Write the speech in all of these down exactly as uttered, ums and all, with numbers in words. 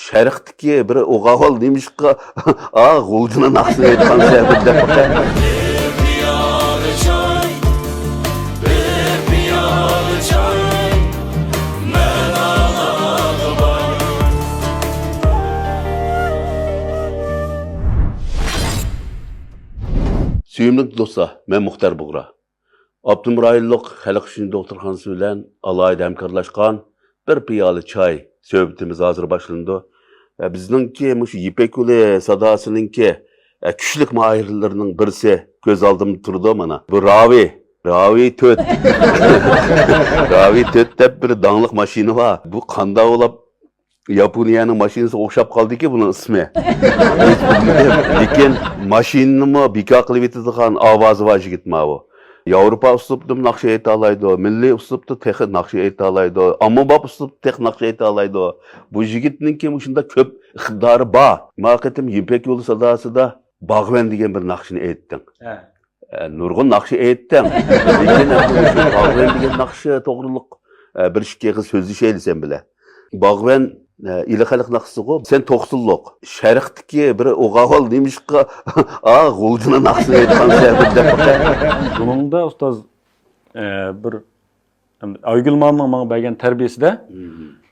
شەرقتىكى بىر ئوغاۋال نېمىشقا، ئا، غۇلجىنىڭ ناخشىسىنى ئېيتقان سەۋەبىدە دەپ باقاي. بىر پىيالە چاي، بىر پىيالە چاي، مەن ئالاغا بار. سۆيۈملۈك دوستلار، مەن مۇختەر بۇغرا. ئاپتونوم رايونلۇق خەلق ئۈچۈن دوختۇرخانىسى بىلەن ئالاھىدە ھەمكارلاشقان بىر پىيالە چاي سۆھبىتىمىز ھازىر باشلىنىدۇ. ئە، بىزنىڭكى مۇشۇ يىپەك يولى ساداسىنىڭكى، ئە، كۈچلۈك ماھىرلىرىنىڭ بىرسى كۆز ئالدىمدا تۇرىدۇ مانا. بۇ راۋى، راۋى تۆت. راۋى تۆت دەپ بىر داڭلىق ماشىنا بار. بۇ قانداق بولۇپ ياپونىيەنىڭ ماشىنىسىغا ئوخشاپ قالدىكى بۇنىڭ ئىسمى. ھېچ بىلمىدىم. لېكىن ماشىنىنىمۇ بىكار قىلىۋېتىدىغان ئاۋازى بار يىگىت ماۋۇ. ياۋروپا ئۇسلۇبىدىمۇ ناخشا ئېيتالايدۇ، مىللىي ئۇسلۇبتا تېخى ناخشا ئېيتالايدۇ، ئاممىباب ئۇسلۇبتا تېخى ناخشا ئېيتالايدۇ. بۇ يىگىتنىڭكى مۇشۇنداق كۆپ ئىقتىدارى بار. ما قېتىم يىپەك يولى ساداسىدا باغۋەن دېگەن بىر ناخشىنى ئېيتتىڭ. ھە. ئە، نۇرغۇن ناخشا ئېيتتىڭ. لېكىن ئەمدى مۇشۇ باغۋەن دېگەن ناخشا توغرۇلۇق، ئە، بىر ئىككى ئېغىز سۆزلىشەيلى سەن بىلەن. باغۋەن، ئە، ئىلى خەلق ناخشىسىغۇ، سەن توقسۇنلۇق. شەرقتىكى بىر ئوغاۋال نېمىشقا، ئا، غۇلجىنىڭ ناخشىسىنى ئېيتقان سەۋەبىدە دەپ باقاي. بۇنىڭدا ئۇستاز، ئە، بىر ئايگۈل مامىنىڭ ماڭا بەرگەن تەربىيەسىدە،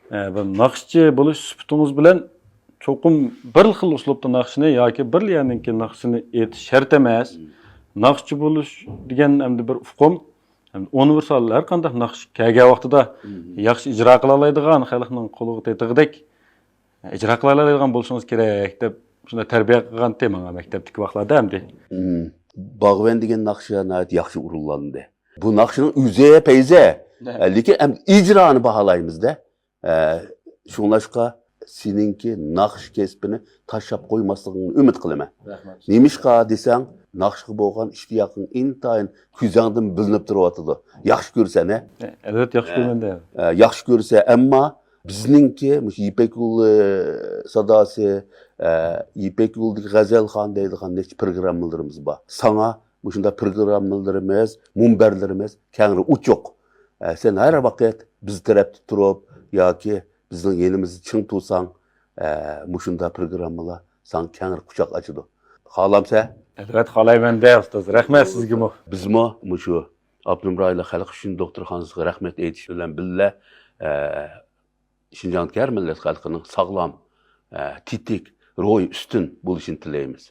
ئە، بىر ناخشىچى بولۇش سۈپىتىڭىز بىلەن چوقۇم بىر خىل ئۇسلۇبتا ناخشىنى ياكى بىر يەرنىڭكى ناخشىسىنى ئېيتىش شەرت ئەمەس. ناخشىچى بولۇش دېگەن ئەمدى بىر ئۇقۇم، ئۇنىۋېرسال، ھەر قانداق ناخشا كەلگەن ۋاقتىدا ياخشى ئىجرا قىلالايدىغان، خەلقنىڭ قۇلىقىغا تېتىغۇدەك ئىجرا قىلالايدىغان بولۇشىڭىز كېرەك دەپ شۇنداق تەربىيە قىلغانتى ماڭا مەكتەپتىكى ۋاقىتلاردا ئەمدى. باغۋەن دېگەن ناخشا ناھايىتى ياخشى ئورۇنلاندى. بۇ ناخشىنىڭ ئۆزى پەيزى. نە؟ ئە، لېكىن ئەمدى ئىجرانى باھالايمىز-دە. ئە، شۇڭلاشقا سېنىڭكى ناخشا كەسپىنى تاشلاپ قويماسلىقىڭنى ئۈمىد قىلىمەن. رەھمەت. نېمىشقا دېسەڭ، ناخشىغا بولغان ئىشتىياقىڭ ئىنتايىن كۆزۈڭدىن بىلىنىپ تۇرۇۋاتىدۇ. ياخشى كۆرىسەن، ھە؟ ئە، ئەلۋەتتە ياخشى ئە، كۆرىمەن-دە. ئە، ياخشى كۆرىسەن، ئەمما بىزنىڭكى مۇشۇ يىپەك يولى ساداسى، ئە، يىپەك يولىدىكى غەزەلخان دەيدىغان نەچچە پروگراممىلىرىمىز بار. ساڭا مۇشۇنداق پروگراممىلىرىمىز، مۇنبەرلىرىمىز كەڭرى ئوچۇق. ئە، سەن ھەر ۋاقىت بىز تەرەپتە تۇرۇپ ياكى بىزنىڭ يېنىمىزدا چىڭ تۇرساڭ، ئە، مۇشۇنداق پروگراممىلار ساڭا كەڭرى قۇچاق ئاچىدۇ. خالامسەن؟ ئەلۋەتتە خالايمەن-دە، ئۇستاز. رەھمەت سىزگىمۇ. بىزمۇ مۇشۇ ئاپتونوم رايونلۇق خەلق ئۈچۈن دوختۇرخانىسىغا رەھمەت ئېيتىش بىلەن بىللە، ئە، شىنجاڭدىكى ھەر مىللەت خەلقىنىڭ ساغلام، ئە، تېتىك، روھى ئۈستۈن بولۇشىنى تىلەيمىز.